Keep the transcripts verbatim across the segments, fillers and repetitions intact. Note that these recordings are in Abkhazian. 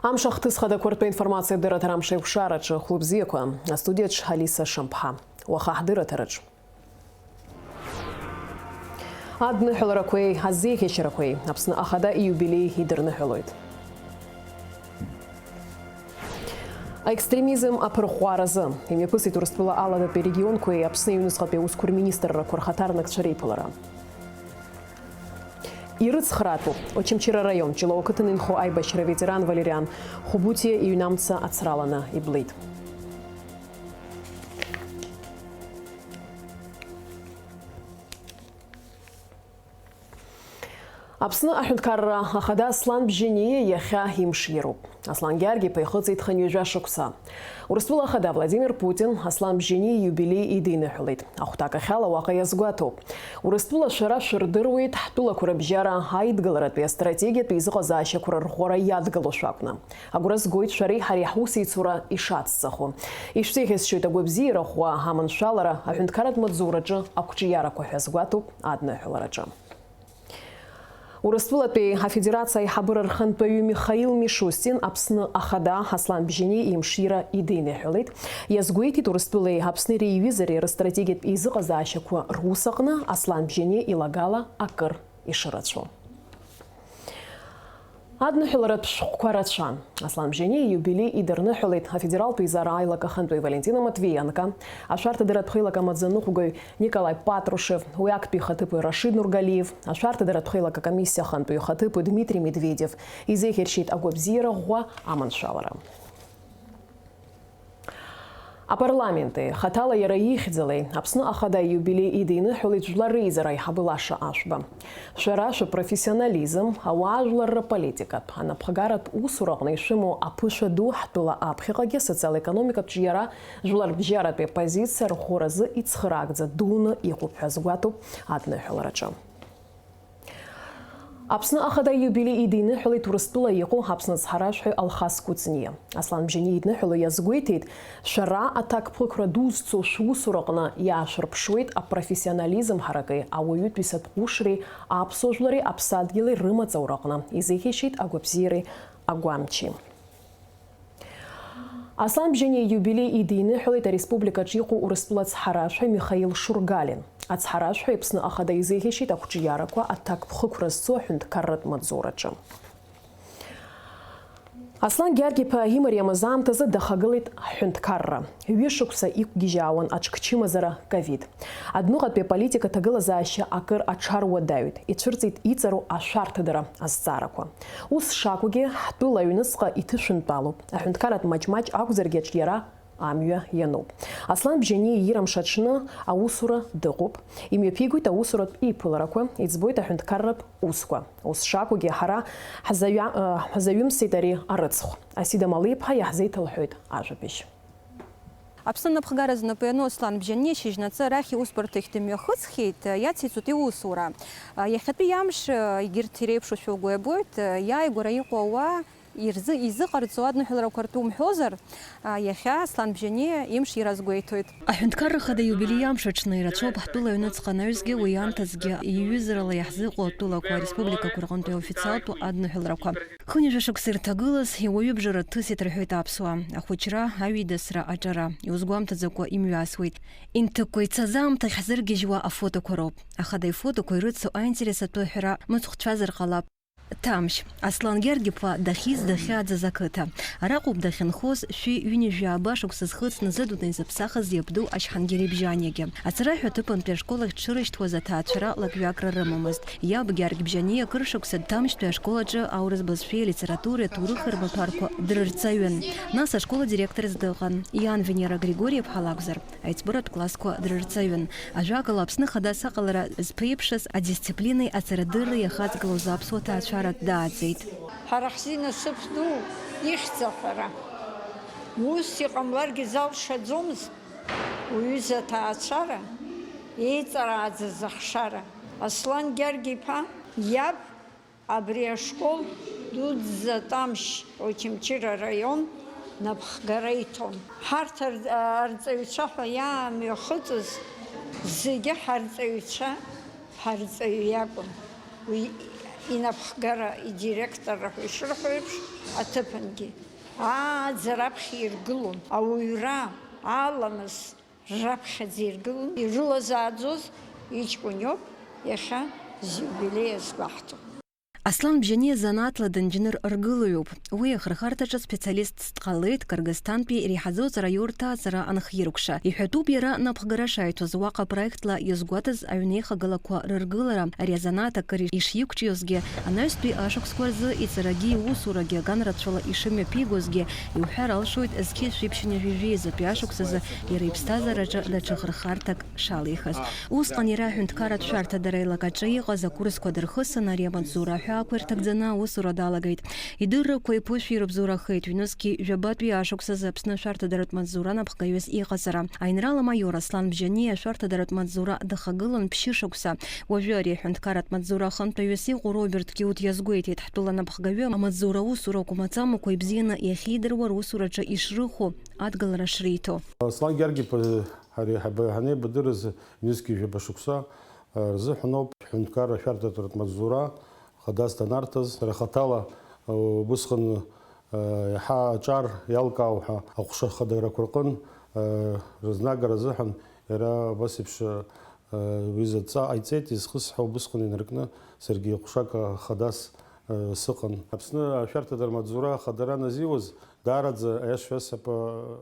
Амш ахҭыс хадақәа ртәы информациа дырраҭара амш еиқәшараҿы хәлыбзиақәа. Астудиаҿ Алиса Шамԥҳа. Уаха ҳдырраҭараҿ. Адныҳәаларақәеи азеиӷьашьарақәеи Аԥсны Ахада ииубилеи идырныҳәалоит. Аекстремизм аԥырӷәӷәаразы имҩаԥысит Урыстәыла аладатәи регионқәеи Аԥсны аҩныҵҟатәи аусқәа рминистррақәа рхаҭарнакцәа реиԥылара. Ирыцхраатәуп Очамчыра араион Ҷлоу ақыҭан инхо аибашьра аветеран Валериан Хубутиа иҩнамца ацраланы иблит. Аԥсны аҳәынҭқарра ахада Аслан Бжьаниа иахьа имшироуп. Аслан Гьаргь-иԥа ихыҵит хынҩажәа шықәса. Урыстәыла ахада Владимир Путин Аслан Бжьаниа ииубилеи идиныҳәалеит. Ахәҭакахьала уаҟа иазгәаҭоуп. Урыстәыла шәара шәырдыруеит, ҳтәылақәа рыбжьара аидгыларатәи астратегиатә еизыҟазаашьақәа рырӷәӷәара иадгыло шәакәны. Агәра згоит шәареи ҳареи ҳусеицура ишацҵахо. Ишәзеиӷьасшьоит агәабзиара ӷәӷәа, аманшәалара, аҳәынҭқарратә маҵзураҿы ақәҿиарақәа ҳәа азгәаҭоуп адныҳәалараҿы. Урыстәылатәи Афедерациа аиҳабыра рхантәаҩы Михаил Мишустин Аԥсны ахада Аслан Бжьаниа имшира идиныҳәалеит. Иазгәеиҭеит Урыстәылеи Аԥсни реиҩызареи рыстратегиатә еизыҟазаашьақәа рус аҟны Аслан Бжьаниа илагала акыр ишырацәоу. Адныҳәаларатә шәҟәқәа рацәан. Аслан Бжьаниа ииубилеи идырныҳәалеит афедералтә еизара аилак ахантәаҩы Валентина Матвиенко, ашәарҭадаратә хеилак амаӡаныҟәгаҩ Николаи Патрушев, уи актәи ихаҭыԥуаҩ Рашид Нургалиев, ашәарҭадаратә хеилак акомиссиа ахантәаҩы ихаҭыԥуаҩ Дмитри Медведев, изеиӷьаршьеит агәабзиара ӷәӷәа, аманшәалара. Апарламенти хаҭала иара ихьӡалеи Аԥсны ахада ииубилеи идиныҳәалеит Жәлар реизара аиҳабы Лаша Ашәба. Шәара шәыпрофессионализм, ауаажәларра политикатә, анапхгаратә усураҟны ишәымоу аԥышәа ду ҳтәыла аԥхьаҟагьы асоциал-економикатә ҿиара, жәларбжьаратәи апозициа рӷәӷәаразы ицхыраагӡа дуны иҟоуп ҳәа азгәаҭоуп адныҳәалараҿы. Аԥсны ахада ииубилеи идиныҳәалеит Урыстәыла иҟоу Аԥсны ацҳаражәҳәаҩ Алхас Кәыҵниа. Аслан Бжьаниа идныҳәало иазгәеиҭеит, шәара аҭакԥхықәра дузцу шәусураҟны иаашәырԥшуеит апрофессионализм ҳараки ауаҩытәыҩсатә ҟәышреи аԥсуа жәлари аԥсадгьыли рымаҵ аураҟны изеиӷьашьеит агәабзиареи агәамчи. Аслан Бжьаниа ииубилеи идиныҳәалеит ареспубликаҿы иҟоу Урыстәыла ацҳаражәҳәаҩ Михаил Шургалин. Ацҳаражәҳәаҩ Аԥсны ахада изеиӷьашьеит ақәҿиарақәа аҭакԥхықәра зцу аҳәынҭқарратә маҵзураҿы. Аслан Гьаргь-иԥа имариамыз аамҭазы дахагылеит ҳҳәынҭқарра. Ҩышықәса иқәгьежьаауан аҽкчымазара ковид. Адәныҟатәи аполитика аҭагылазаашьа акыр аҽаруадаҩит, ицәырҵит иҵару ашәарҭадара азҵаарақәа. Ус шакәугьы, ҳтәыла аҩныҵҟа иҭышәынтәалоуп, аҳәынҭқарратә маҷ-маҷ акәзаргьы аҿиара амҩа иануп. Аслан Бжьаниа иирамш аҽны аусура дыҟоуп, имҩаԥигоит аусуратә еиԥыларақәа, иӡбоит аҳәынҭқарратә усқәа. Ус шакәугьы, ҳара ҳзаҩа-, э, ҳзаҩымсит ари арыцхә. Асида Малиԥҳа иаҳзеиҭалҳәоит ажәабжь. Аԥсны анапхгара знапы иану Аслан Бжьаниа шьыжьнаҵы арахь иусбарҭахь дымҩахыҵхьеит, иациҵоит иусура. Иахьатәи амш, егьырҭ иреиԥшушәа угәы иабоит, иааигәара иҟоу ауаа ирзы-, изыҟарҵо адныҳәаларақәа ртәы умҳәозар, иахьа Аслан Бжьаниа имш иразгәеиҭоит. Аҳәынҭқарра Ахада иубилеи амш аҽны ирацәоуп ҳтәыла аҩныҵҟа анаҩсгьы уи аамҭазгьы иҩызарала иаҳзыҟоу атәылақәа, ареспубликақәа рҟынтәи аофициалтәу адныҳәаларақәа. Хынҩажәа шықәса ирҭагылаз, иуаҩыбжара ҭысит рҳәоит аԥсуаа. Ахәыҷра, аҩеидасра, аҿара. Иузгәамҭаӡакәа имҩасуеит. Инҭакқәа ицаз аамҭа ахьзыргьежьуа афотоқәа роуп. Ахада ифотоқәа ирыцу аинтерес атәы аҳәара мыцхәцәазар ҟалап. Ҭамшь, Аслан Гьаргь-иԥа дахьиз дахьааӡаз ақыҭа. Араҟоуп дахьынхоз, шәи ҩынҩажәи ааба шықәса зхыҵны зыдунеи зыԥсахыз иабду Ашьҳангьери Бжьаниагьы. Ацара ҳәа аҭыԥантәи ашкол ахь дшырышьҭуаз аҭаацәара лакҩакра рымамызт. Иаб Гьаргь Бжьаниа акыр шықәса Ҭамшьтәи ашкол аҿы аурыс бызшәеи алитературеи аҭоурыхи рмаҭәарқәа дрырҵаҩын. Нас ашкол адиректорс дыҟан. Иан Венера Григорьев-иԥҳа лакәзар, аиҵбыратә классқәа дрырҵаҩын. Ажәакала, Аԥсны Ахада аҟалара зԥеиԥшыз адисциплинеи ацарадырреи иахаҵгылоз аԥсуа ҭаацәара дааӡеит. Ҳара ҳзы инасыԥ ду ихьӡ аҳәара. Ус иҟамларгьы залшаӡомызт уҩыза аҭаацәара, еиҵарааӡаз ахшара. Аслан Гьаргь-иԥа иаб абри ашкол дуӡӡа Тамшь Очамчыра араион напхгара иҭон. Ҳарҭ ар-, арҵаҩцәа ҳәа иаамҩахыҵыз зегьы ҳарҵаҩцәа, ҳарҵаҩы иакәын. Уи Инапхгара идиректорра ҳәа ишырҳәо еиԥш, аҭыԥангьы ааӡара аԥхьа иргылон, ауаҩра, аламыс раԥхьаӡа иргылон, ирылазааӡоз иҷкәын иоуп иахьа зиубилеи азгәаҳҭо. Аслан Бжьаниа занааҭла дынџьныр ргылаҩуп. Уи ахырхарҭаҿы специалистс дҟалеит Кыргызстантәи иреиҳаӡоу аҵараиурҭа аҵара анхиркәша. Иҳәатәуп иара напхгара шаиҭоз, уаҟа проектла иазгәаҭаз аҩнеихагылақәа рыргылара, ари азанааҭ акыр ишиқәҿиозгьы, анаҩстәи ашықәсқәа рзы иҵарагьы иусурагьы аганрацәала ишымҩаԥигозгьы, иуҳәар алшоит, зқьи жәшәи ԥшьынҩажәи жәеизатәи ашықәсазы иара иԥсҭазаараҿы даҽа хырхарҭак шалихыз. Усҟан иара аҳәынҭқарратә шәарҭадара аилакаҿы иҟаз акурсқәа дырхысын, ари амаҵзура аҳәаақәа ирҭагӡаны аусура далагеит. Идыррақәа иԥышәа ирыбзоурахеит, ҩнызқьи жәабатәи ашықәсазы Аԥсны ашәарҭадаратә маҵзура напхгаҩыс иҟаҵара. Аинрал амаиор Аслан Бжьаниа ашәарҭадаратә маҵзура дахагылан ԥшьышықәса. Уажәы ари аҳәынҭқарратә маҵзура ахантәаҩыс иҟоу Роберт Киут иазгәеиҭеит, ҳтәыла напхгаҩы амаҵзура аусурақәа мацамақәа ибзианы иахьидыруа русураҿы ишрыхәо, адгылара шриҭо. Аслан Георги-иԥа, ҳара иҳаба-, ҳанеибадырыз ҩнызқьи жәаба шықәса, а, рзыҳәан ауп ҳҳәынҭқарра ашәарҭадаратә маҵзура хадас данарҭаз. Сара хаҭала, а, убысҟан, а, иаҳа аҿар иалкаау ҳәа аҟәша хадарақәа рҟын, а, рызнагара азыҳәан иара абас еиԥш, а, уи задҵа ҟаиҵеит, изхысҳәа убысҟан инаркны саргьы ҟәшак хадас, а, сыҟан. Аԥсны ашәарҭадаратә маҵзура хадара аназиуаз, даараӡа, аиашаҩыс, апа-,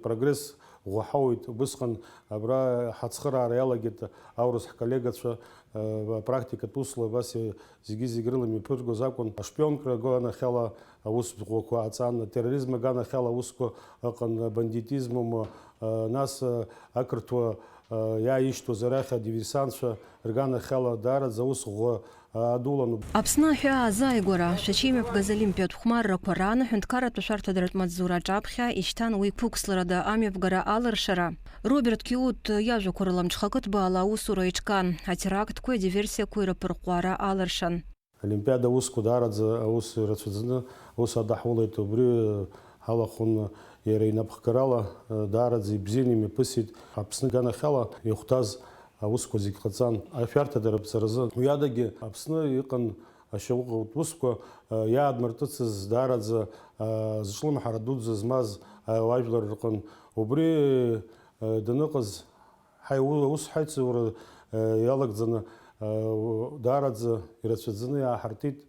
прогресс ӷәӷәа ҳауит. Убысҟан абра ҳацхыраара иалагеит аурыс ҳколлегацәа, э, апрактикатә усла абас, э, зегьы-зегь рыла имҩаԥыргоз акәын. Ашпионкра аганахьала аус ӷәӷәақәа ҟаҵан, атерроризм аганахьала аусқәа ыҟан, абандитизм, э, нас, э, ақырҭуа, э, иааишьҭуаз арахь адиверсантцәа рганахьала даараӡа аус ӷәӷәа адулан. Аԥсны аҳәаа азааигәара, шәачеимҩаԥгаз олимпиатә хәмаррақәа раан аҳәынҭқарратә ашәарҭадаратә маҵзура аҿаԥхьа ишьҭан уи қәықәсларада амҩаԥгара алыршара. Роберт Киут иажәақәа рыла амҽхакы ҭбаала аусура иҿкаан, атерактқәеи адиверсиақәеи рыԥырҟәҟәаара алыршан. Олимпиада аусқәа даараӡа аус рацәаӡаны аус адаҳулеит, убри ҳалахәын иара инапхгарала, даараӡа ибзианы имҩаԥысит. Аԥсны аганахьала ихәҭаз аусқәа зегь ҟаҵан. Ашәарҭадаратә ҵаразы. Уи адагьы Аԥсны иҟан ашьауӷатә усқәа, а, иаадмыртыцыз даараӡа, а, зҿлымҳара дуӡӡа змаз, а, ауаажәлар рҟын. Убри, а, даныҟаз, ҳаи-, у-, аус ҳаицура, а, иалагӡаны, а, у-, даараӡа ирацәаӡаны иааҳартит.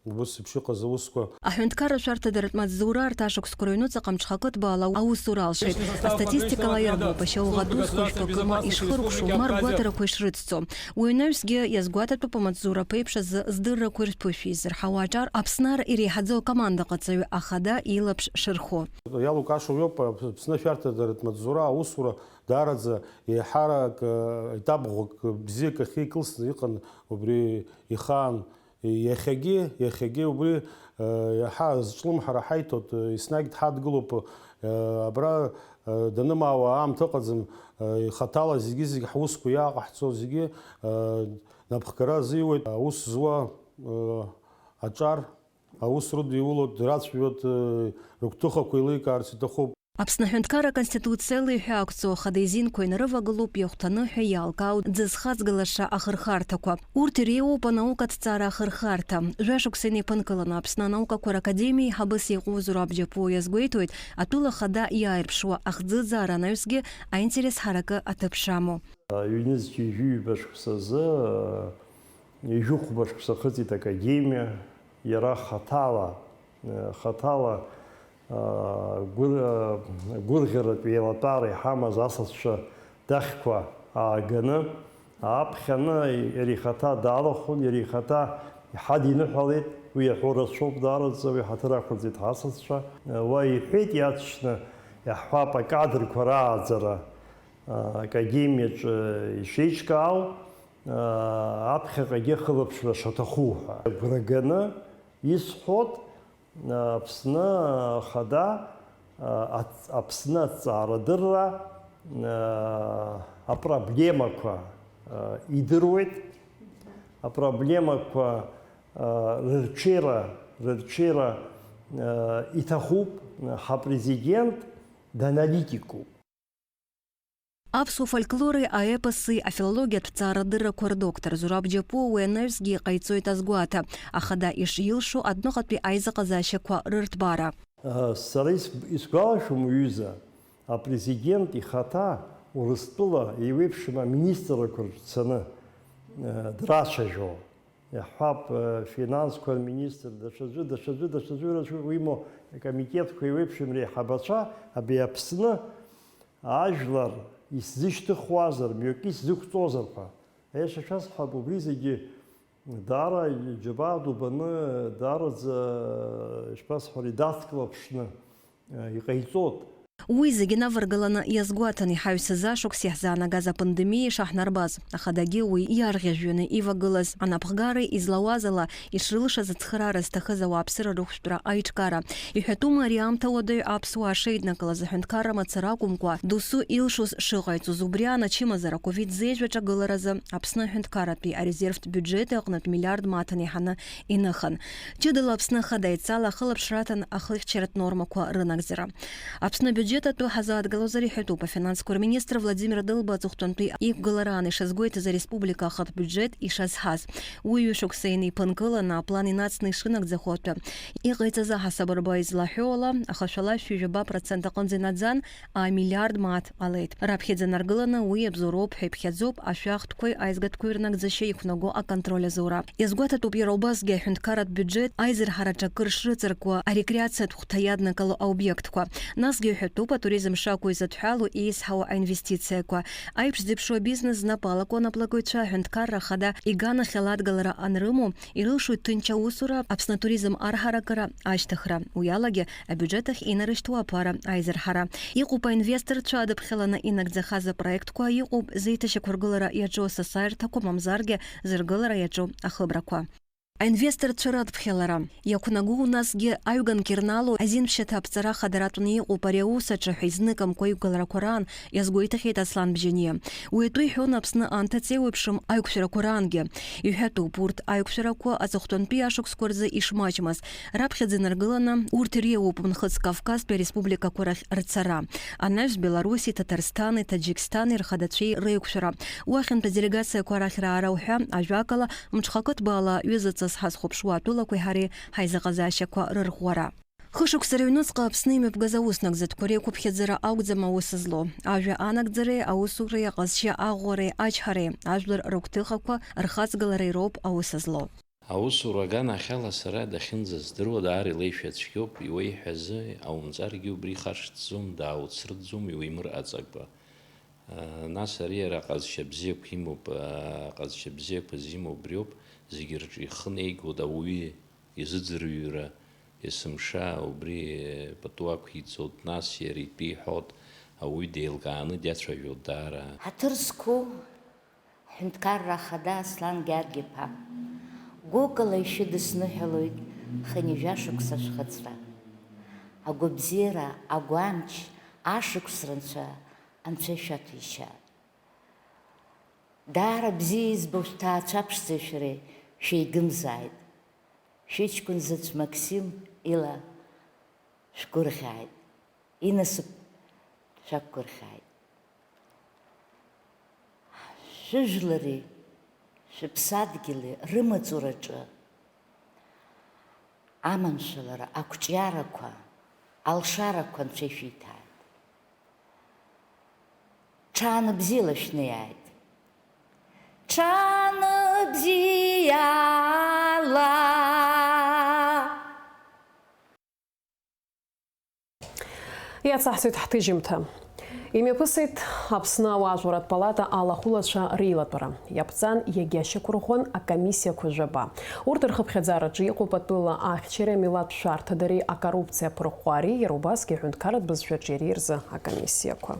Убыс еиԥш иҟаз аусқәа. Аҳәынҭқарра ашәарҭадаратә маҵзура арҭ ашықәсқәа рыҩнуҵаҟа амҽхакы ҭбаала аусура алшеит. Астатистикала иарбоуп ашьауӷатә усқәа жәпакы ма ишхыркәшо, ма ргәаҭарақәа ишрыцҵо. Уи анаҩсгьы иазгәаҭатәуп амаҵзура ԥеиԥш азы здыррақәа ирҭәушәа изырҳауа аҿар Аԥсны ар иреиҳаӡоу акомандаҟаҵаҩы ахада илаԥш шырхо. Иалукаашо иоуп Аԥсны ашәарҭадаратә маҵзура аусура даараӡа еиҳарак, э, етап ӷәӷәак бзиак ахьеикылсны иҟан убри ихаан. Иахьагьы, иахьагьы убри, э, иаҳа зҿлымҳара ҳаиҭоит, э, еснагь дҳадгылоуп, э, абра, э, данымаауа аамҭа ыҟаӡам, э, ихаҭала зегьы-зегь ҳусқәа иааҟаҳҵо зегьы, э, напхгара азиуеит, аус зуа, э, аҿар, аус рыдиулоит, драцәажәоит, э, рыгәҭыхақәа еиликаарц иҭахуп. Аԥсны аҳәынҭқарра аконституциала иҳәаақәҵоу ахада изинқәа инарывагылоуп иахәҭаны ҳәа иалкаау ӡы зхаҵгылаша ахырхарҭақәа. Урҭ иреиуоуп анаукатә ҭҵаара ахырхарҭа. Жәашықәса инеиԥынкыланы Аԥсны анаукақәа ракадемиа еиҳабыс иҟоу Зураб Џьапуа иазгәеиҭоит, атәыла ахада иааирԥшуа ахӡыӡаара анаҩсгьы аинтерес ҳаракы аҭыԥ шамоу. Ҩнызқьи жәаҩба шықәсазы, ҩажәи хәба шықәса хыҵит академиа, иара хаҭала, хаҭала, гәыр-, гәырӷьаратә еилатәара иҳамаз асасцәа дахьқәа ааганы, ааԥхьаны иара ихаҭа далахәын, иара ихаҭа иҳадиныҳәалеит, уи иаҳәо рацәоуп даараӡа, уи ҳаҭыр ақәырҵеит ҳасасцәа. Уа иҳәеит иаҵшьны, иаҳҳәап, акадрқәа рааӡара, академиаҿы ишеиҿкаау, аԥхьаҟагьы ахылаԥшра шаҭаху ҳәа. Агәра ганы исҳәоит, Аԥсны Ахада, ац-, Аԥсны аҭҵаарадырра, апроблемақәа идыруеит, апроблемақәа рырҽеира, рырҽеира иҭахуп, ҳапрезидент даналитикуп. Аԥсуа фольклори аепоси афилологиатә ҭҵаарадыррақәа рдоктор Зураб Џьапуа уи анаҩсгьы иҟаиҵоит азгәаҭа, ахада ишилшо адәныҟатәи аизыҟазаашьақәа рырҭбаара. Сара ис-, исгәалашәом, уҩыза, апрезидент ихаҭа Урыстәыла еиуеиԥшым аминистррақәа рҿы дцаны, э, драцәажәо. Иаҳҳәап, э, финансқәа рминистр, даҽаӡәы, даҽаӡәы, даҽаӡәы рацәа уимоу, акомитетқәа еиуеиԥшым реиҳабацәа, абри Аԥсны ажәлар исзышьҭыхуазар, мҩакы исзықәҵозар ҳәа. Аиаша шәасҳәап, убри зегьы даара иџьабаа ду баны, даараӡа, ишԥасҳәари, дацклаԥшны, э, иҟаиҵоит. Уи зегьы наваргаланы иазгәаҭан иҳаҩсыз ашықәс иаҳзаанагаз апандемиа ишаҳнарбаз, ахадагьы уи иарӷьажәҩаны ивагылаз анапхгареи излауаз ала ишрылшаз ацхыраара зҭахыз ауааԥсыра рыхәшәтәра аиҿкаара. Иҳәатәума ари аамҭа уадаҩ аԥсуаа шеиднакылаз аҳәынҭқарра мацара акәымкәа, досу илшоз шыҟаиҵоз, убри аан ачымазара ковид зеижә аҿагыларазы Аԥсны аҳәынҭқарратәи арезервтә биуџьет аҟнытә миллиард мааҭ анеиҳаны иныхан. Ҷыдала Аԥсны Ахада еидҵала ахылаԥшра аҭан ахыхьчаратә нормақәа рынагӡара. Аԥсны абиуџьет атәы ҳазааҭгылозар иҳәатәуп афинансқәа рминистр Владимир Дылба аҵыхәтәантәи иқәгылараан ишазгәеиҭаз ареспублика ахатә биуџьет ишазҳаз. Уи ҩышықәса инеиԥынкыланы аплан инацны ишынагӡахо атәы иҟаиҵаз аҳасаб рба излаҳәо ала, ахашәала шәи жәаба процент аҟынӡа инаӡан, амиллиард мааҭ ҟалеит. Раԥхьаӡа наргыланы уи иабзоуроуп ҳәа иԥхьаӡоуп ашәахтәқәеи аизгатәқәеи рнагӡашьа иқәнаго аконтроль азоура. Иазгәаҭатәуп иара убасгьы аҳәынҭқарратә биуџьет аизырҳараҿ акыр шрыҵаркуа, арекреациатә хәҭа иаднакыло аобиектқәа. Насгьы иҳәатәуп атуризм шакәу изыдҳәалоу еизҳауа аинвестициақәа. Аиԥш зеиԥшу абизнес знапы алаку анаплакыҩцәа аҳәынҭқарра ахада иганахьала адгалара анрымоу, ирылшоит ҭынч аусура, Аԥсны атуризм арҳаракыра, ашьҭыхра. Уи алагьы абиуџьет ахь инарышьҭуа аԥара аизырҳара. Иҟоуп аинвесторцәа адыԥхьаланы инагӡахаз апроектқәа, иҟоуп зеиҭашьақәыргылара иаҿу асасааирҭақәа, мамзаргьы зыргылара иаҿу ахыбрақәа. Аинвесторцәа радыԥхьалара иақәнагоу, насгьы аҩганк ирнало азинԥшьаҭа аԥҵара хадаратәны иҟоуп ари аус аҿы ҳәа изныкымкәа иқәгыларақәа раан, иазгәеиҭахьеит Аслан Бжьаниа. Уи атәы иҳәон Аԥсны анҭыҵеи еиуеиԥшым аиқәшәарақәа раангьы. Иҳәатәуп урҭ аиқәшәарақәа аҵыхәтәантәи ашықәсқәа рзы ишмаҷмыз. Раԥхьаӡа инаргыланы, урҭ иреиуоуп Нхыҵ Кавказтәи ареспубликақәа рахь рцара. Анаҩс Беларуси, Таҭарсҭани, Таџьиксҭани рхадацәеи реиқәшәара. Уахьынтә аделегациақәа арахь раара уҳәа, ажәакала, мҽхакы ҭбаала ҩызаҵас ҳазхәаԥшуа атәылақәеи ҳареи ҳаизыҟазаашьақәа рырӷәӷәара. Хышықәса рыҩнуҵҟа Аԥсны имҩаԥгаз аус нагӡатәқәа реиқәыԥхьаӡара акәӡам аус злоу. Ажәа анагӡареи аусуреи, аҟазшьа аӷәӷәареи ачҳареи, ажәлар рыгәҭыхақәа рхаҵгылареи роуп аус злоу. Аусура аганахьала сара дахьынӡаздыруа даара илеишәа цәгьоуп, иуеиҳәазы аумҵаргьы убри ихашҭӡом, дааухьыртәӡом, иуимырҟаҵакәа. Нас ари иара аҟазшьа бзиақәа имоуп, аҟазшьа бзиақәа зимоу убриоуп, зегьы рҿы ихы неигоит ауаҩы изыӡырҩра, есымша убри пату ақәиҵоит, нас иара итәы иҳәоит, ауаҩы деилкааны диацәажәоит даара. Ҳаҭыр зқәу Ҳҳәынҭқарра Ахада Аслан Гьаргь-иԥа, гәыкала ишәыдысныҳәалоит хынҩажәа шықәса шәхыҵра. Агәабзиара, агәамч, ашықәс рынцәа Анцәа ишәаҭәеишьа. Даара бзиа избо шәҭаацәа ԥшӡеи шәареи шәеигымзааит. Шәыҷкәын заҵә Максим ила шәгәырӷьааит, инасыԥ шәақәгәырӷьааит. Шәыжәлари шәыԥсадгьыли рымаҵураҿы аманшәалара, ақәҿиарақәа, алшарақәа Анцәа ишәиҭааит. Ҽаанбзиала шәнеиааит. Ҽаанбзиала! Иацаҳҵоит ҳҭыжьымҭа. Имҩаԥысит Аԥсны ауаажәларратә палата алахәылацәа реилатәара. Иаԥҵан, иагьашьақәырӷәӷәан акомиссиақәа жәаба. Урҭ рхыԥхьаӡараҿы иҟоуп атәыла ахьчареи амилаҭ шәарҭадареи, акоррупциа аԥырӷәӷәареи, иара убасгьы аҳәынҭқарратә бызшәа аҿиареи рзы акомиссиақәа.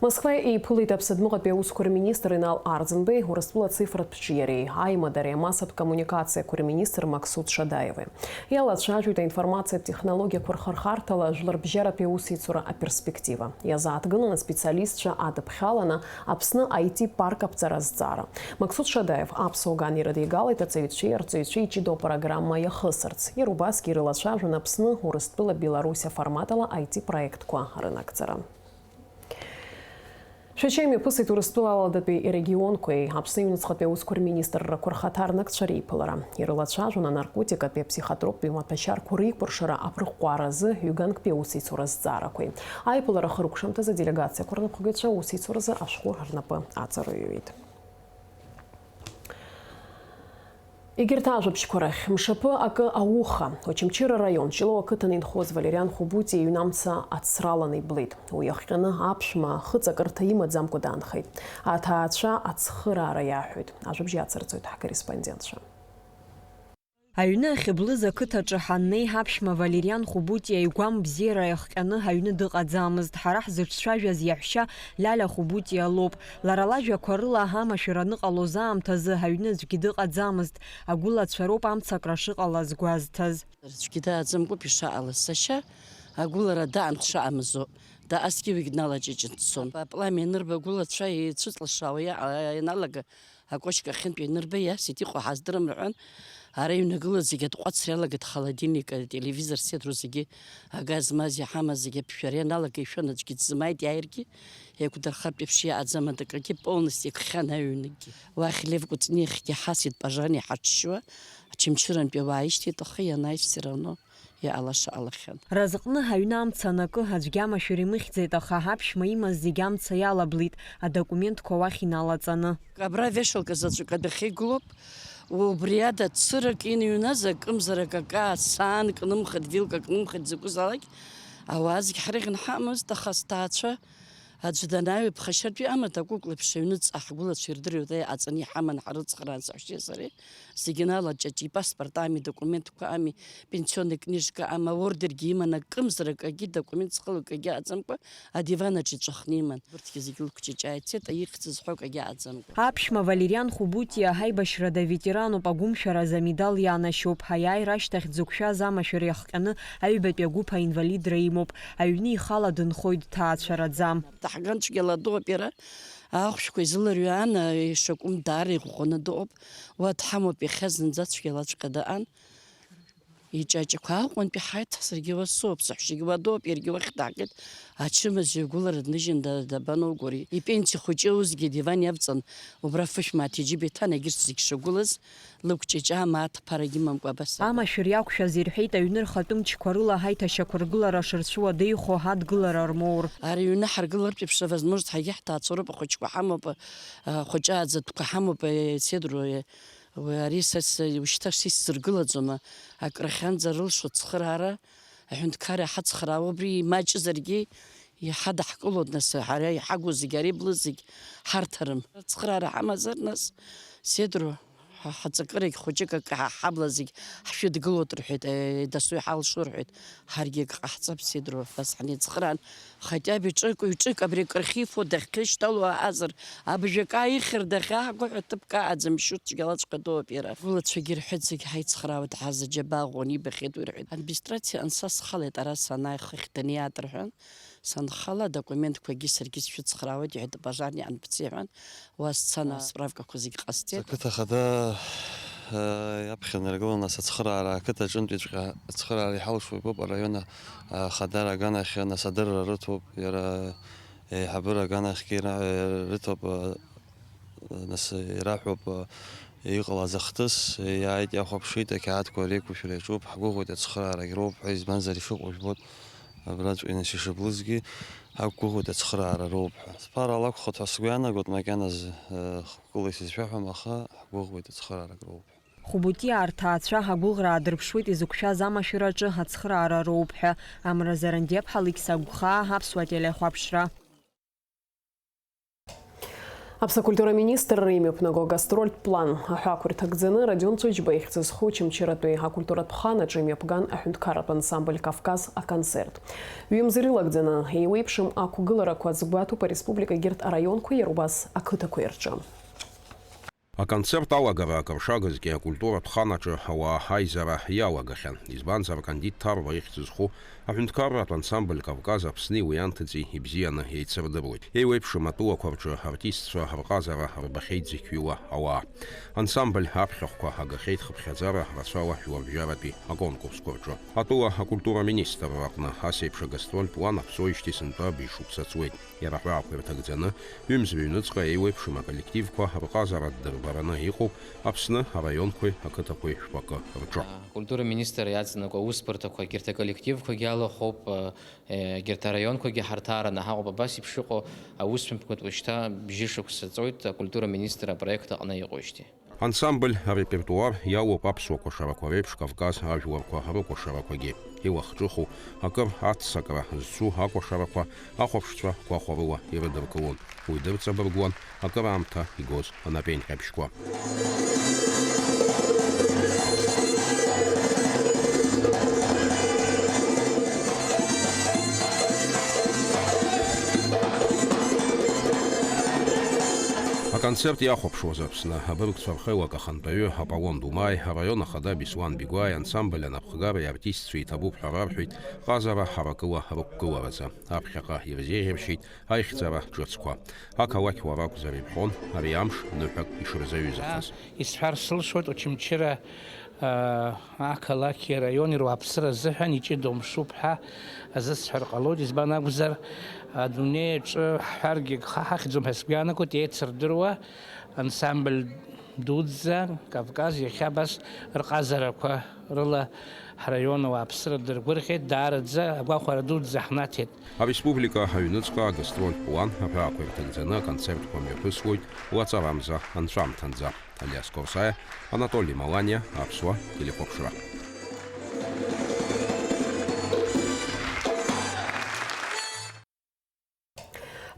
Москва еиԥылеит Аԥсадмыҟатәи аусқәа рминистр Инал Арӡынбеи Урыстәыла ацифратә ҿиареи аимадареи амассатә коммуникациақәа рминистр Мақсуд Шадаеви. Иалацәажәеит аинформациатә технологиақәа рхырхарҭала жәларбжьаратәи аусеицура аперспектива. Иазааҭгылан аспециалистцәа адыԥхьаланы Аԥсны I T парк аԥҵара азҵаара. Мақсуд Шадаев аԥсуа ган ирыдигалеит аҵаҩцәеи арҵаҩцәеи иҷыдоу апрограмма иахысырц. Иара убасгьы ирылацәажәон Аԥсны, Урыстәыла, Беларусь аформатала I T проектқәа рынагӡара. Шәача имҩаԥысит Урыстәыла аладатәи регионқәеи Аԥсны аҩныҵҟатәи аусқәа рминистррақәа рхаҭарнакцәа реиԥылара. Ирылацәажәон анаркотикатәи аԥсихотроптәи маҭәашьарқәа реикәыршара аԥырӷәӷәара азы ҩганктәи аусеицура азҵаарақәеи. Аиԥылара ахыркәшамҭазы аделегациақәа рнапхгаҩцәа аусеицуразы ашәҟәы рнапы аҵарыҩуеит. Егьырҭ ажәабжьқәа рахь, мшаԥы акы ауха, Очамчыра араион Ҷлоу ақыҭан инхоз Валериан Хубутиа иҩны амца ацраланы иблит. Уи иахҟьаны аԥшәма хыҵакырҭа имаӡамкәа даанхеит. Аҭаацәа ацхыраара иаҳәоит. Ажәабжь иацырҵоит ҳкорреспондентцәа. Аҩны ахьыблыз ақыҭаҿы ҳаннеи, ҳаԥшәма Валериан Хубутиа игәам бзиара иахҟьаны ҳаҩны дыҟаӡамызт. Ҳара ҳзыҿцәажәаз иаҳәшьа Лиаля Хубутиа лоуп. Лара лажәақәа рыла, амашәыр аныҟалоз аамҭазы ҳаҩны аӡәгьы дыҟаӡамызт. Агәылацәа роуп амцакра шыҟалаз гәазҭаз. Аӡәгьы дааӡамкәоуп ишаҟалаз. Сашьа агәылара даан дшаамызоуп. Даасгьы уигь дналаҷыҷын дцон. Апламя ианырба, агәылацәа еицәыҵлашаауа иа-, ианалага, акәашька ахьынтә ианырба, иасит, иҟоу ҳаздырам рҳәан, ара иҩнагылаз зегьы атҟәацра иалагеит, холодильник, ателевизор, седру зегьы, агаз маз иҳамаз зегьы аԥжәара ианалага ишәан, аӡәгьы дзымааит, иааиргьы еиқәдырхартә еиԥш иаҟаӡам, адакагьы полностью икхьан аҩнагьы. Уахь Лев Кәыҵниахьгьы ҳасит, пожарни ҳаҽшьуа, Очамчырантәи ауаа ишьҭеит, аха ианааи, все равно иҟалаша ҟалахьан. Разҟны ҳаҩны амца анакы, аӡәгьы амашәыр имыхьӡеит, аха ҳаԥшәма имаз зегь амца иалаблит, адокументқәа уахь иналаҵаны. Абра вешалка заҵәык адәахьы игылоуп, убри ада цырак иныҩназ акымзарак акы, саан кнымхеит, вилка кнымхеит, закәызаалак, ауаа зегь ҳрыӷьны ҳамазт, аха сҭаацәа аӡә данааи, ԥхашьартә иҟамызт, акәыкә леиԥш аҩныҵҟа ҳгәылацәа ирдыруеит, иҟаҵаны иҳаман, ҳрыцхраан саҳәшьеи сареи. Зегьы налаҷҷа, ипаспорт ами, документқәа ами, пенсионный книжка ами, аордергьы иман, акымзарак, акгьы документ зхыло акгьы аӡамкәа, адиван аҿы иҵәахны иман. Урҭгьы зегьы лыкәҷыҷаа ицеит, ихьӡ зҳәо акгьы аӡамкәа. Аԥшәма Валериан Хубутиа ҳаибашьрада ветерануп, агәымшәаразы амедал ианашьоуп. Аиааира ашьҭахь дзықәшәаз амашәыр иахҟьаны аҩбатәи агәыԥ аинвалидра имоуп. Аҩны ихала дынхоит, дҭаацәараӡам. Даҳган цәгьала дыҟоуп иара, ахәшәқәа изыларҩаан, ишакәым даара иӷәӷәаны дыҟоуп. Уа дҳамоуп, иахьа зынӡа цәгьалаҵәҟьа дыҟан. Иҷаҷақәа Аҟәантәи ҳаиҭа, саргьы уа соуп, саҳәшьагьы уа дыҟоуп, иаргьы уахь дааҟьеит. Ачымазаҩ гәылара дныжьын, да-, дабаноугәари? Ипенсиа хәыҷы аусгьы адиван иавҵан, убра фышә мааҭ иџьыба иҭан, егьырҭ зегь шагәылаз, лыкәҷыҷаа мааҭ ԥарагьы имамкәа абас. Амашәыр иақәшәаз ирҳәеит, аҩны рхатәы мчқәа рыла ҳаиҭашьақәыргылара шырцәуадаҩхо адгылара рмоур. Ара иҩны ҳаргылартә еиԥш авозможность ҳагьы ҳҭаацәароуп, ахәыҷқәа ҳамоуп, ахәыҷы ааӡатәқәа ҳамоуп, седру, уи ари са с-, ушьҭа сисзыргылаӡом, акрахьанӡа рылшо ацхыраара, аҳәынҭқарра ҳацхраауа, убри имаҷызаргьы иҳадаҳкылоит, нас, ҳара иҳагу зегь, ара иблыз зегь ҳарҭарым. Ацхыраара ҳамазар, нас, седру, ҳа-, ҳаҵакырагь хәыҷык акы ҳа-, ҳабла зегь ҳшәыдгылоит рҳәеит, э, дасу иҳалшо рҳәеит, ҳаргьы акы ҟаҳҵап, седру, абас ҳнеицхраан, хотя бы ҿык, ҩ-ҿык абри акы рхифо дахьышьҭало аҟазар, абжак ааихьыр дахьаҳго ҳәа ҭыԥк аҟаӡам, шьу цәгьалаҵәҟьа дууп иара. Гәылацәагьы рҳәеит, зегь ҳаицхраауеит, ҳазаџьабаа ӷәӷәаны ибахьеит уи рҳәеит. Администрациа анса схалеит, ара санааи хыхь даниаат рҳәан, санхала, адокументқәагьы саргьы сшәыцхраауеит, иҳәеит, пожарни анԥҵи ҳәан, уа сцан, аа, асправкақәа зегь ҟасҵеит. Ақыҭа хада, э, иаԥхьа инаргыланы ацхыраара, ақыҭа аҿынтәиҵәҟьа ацхыраара иҳалшо иҟоуп, араион, э, хадара аганахьы, нас адырра рыҭоуп, иара еиҳабыра аганахьгьы ира-, э, рыҭоуп, э, нас ираҳәоуп, э, иҟалаз ахҭыс, иааит, иахәаԥшит, ақьаадқәа реиқәышәара иаҿуп, ҳгәыӷуеит ацхыраарагь роуп ҳәа, избанзар ишыҟоу жәбоит, абраҵәҟьа нас ишыблызгьы, ҳақәгәыӷуеит ацхыраара роуп ҳәа. Зԥара алакәхоит ҳәа сгәы иаанагоит, макьаназы, э, хықәкыла исызшәаҳәом, аха ҳгәыӷуеит ацхыраарагь роуп ҳәа. Хубутиа арҭаацәа агәыӷра аадырԥшуеит изықәшәаз амашәыраҿы ацхыраара роуп ҳәа. Амра Зарандиаԥҳа, Алықьса Гәхаа, Аԥсуа телехәаԥшра. Аԥсны акультура аминистрра имҩаԥнаго агастрольтә план аҳәаақәа ирҭагӡаны Родион Ҵәыџьба ихьӡ зху Очамчыратәи акультуратә хан аҿы имҩаԥган аҳәынҭқарратә ансамбль Кавказ аконцерт. Ҩымз ирылагӡаны еиуеиԥшым ақәгыларақәа азгәаҭоуп ареспублика егьырҭ араионқәеи иара убас ақыҭақәеи рҿы. Аконцерт алагара акыр шагызгьы акультуратә хан аҿы ауаа аизара иалагахьан, избанзар, Кандид Ҭарба ихьӡ зху аҳәынҭқарратә ансамбль Кавказ Аԥсни уи анҭыҵи ибзианы еицырдыруеит. Еиуеиԥшым атәылақәа рҿы артистцәа рҟазара рбахьеит зықьҩыла ауаа. Ансамбль аԥхьахәқәа агахьеит хыԥхьаӡара рацәала жәларбжьаратәи аконкурсқәа рҿы. Атәыла акультура министрра аҟны ас еиԥш агастрольтә план аԥҵәоижьҭеи сынтәа абжьшықәса ҵуеит. Иара аҳәаақәа ирҭагӡаны, ҩымз-ҩныҵҟа еиуеиԥшым аколлективқәа рҟазара ддырбараны иҟоуп Аԥсны араионқәеи ақыҭақәеи шәпакы рҿы. Акультура министр иаҵанакуа аусбарҭақәа, егьырҭ аколлективқәагьы алахәуп, егьырҭ араионқәагьы ҳарҭараны ҳаҟоуп, абас еиԥш иҟоу аусмҩаԥгатә уажәшьҭа бжьышықәса ҵуеит акультура министр апроект аҟны иҟоижьҭеи. Ансамбль арепертуар иалоуп аԥсуа кәашарақәа реиԥш Кавказ ажәларқәа рыкәашарақәагьы. Илахҿыху, акыр аццакра зцу акәашарақәа ахәаԥшцәа гәахәарыла ирыдыркылон. Уи дырҵабыргуан акыраамҭа игоз анапеинҟьабжьқәа. Аконцерт иахәаԥшуаз Аԥсны абыргцәа рхеилак ахантәаҩы Аполлон Думаи, араион ахада Беслан Бигәааи, ансамбль анапхгареи артистцәеи иҭабуп ҳәа рарҳәеит ҟазара ҳаракыла рықәгыларазы. Аԥхьаҟа ирзеиӷьаршьеит аихьӡара ҿыцқәа. Ақалақьуаа ракәзар ирҳәон ари амш ныҳәак ишырзаҩызахаз. Исҳәар сылшоит, Очамчыра, аа, ақалақьи араиони руааԥсыра азыҳәан иҷыдоу мшуп ҳәа азысҳәар ҟалоит, избан акәзар, адунеи аҿы ҳҳәаргьы гха ҳахьӡом ҳәа сгәы иаанагоит, еицырдыруа ансамбль дуӡӡа Кавказ иахьа абас рҟазарақәа рыла ҳраион ауааԥсыра дыргәырӷьеит, даараӡа агәахәара дуӡӡа ҳнаҭеит. Ареспублика аҩныҵҟа агастрольтә план аҳәаақәа ирҭагӡаны аконцертқәа мҩаԥысуеит лаҵарамза анҵәамҭанӡа. Алиас Корсаиа, Анатоли Маланиа, Аԥсуа телехәаԥшра.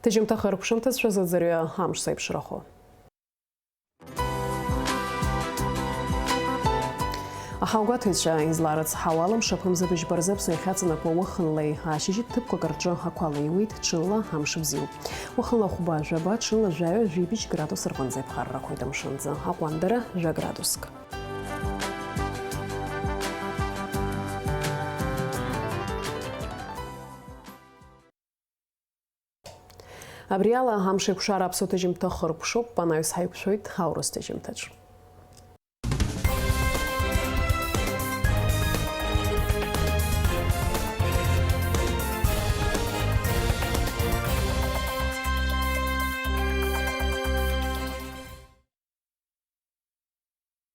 Ҭыжьымҭаха рыԥшымҭацәа зыӡырҩы амш зеиԥшрахо. Аҳаугәаҭаҩцәа изларыцҳауа ала, мшаԥымза быжьба рзы Аԥсны иахьаҵанакуа уахынлеи ашьыжьтә ҭыԥқәак рҿы ақәа леиуеит, ҽынла амш бзиоуп. Уахынла хәба, жәаба, ҽынла жәаҩа, жәибжь градус рҟынӡа иԥхаррахоит амшынӡы, аҟәандара жәа градуск. Абри ала амш еиқәшара аԥсуа ҭыжьымҭа хыркәшоуп, анаҩс ҳаиқәшәоит аурыс ҭыжьымҭаҿ.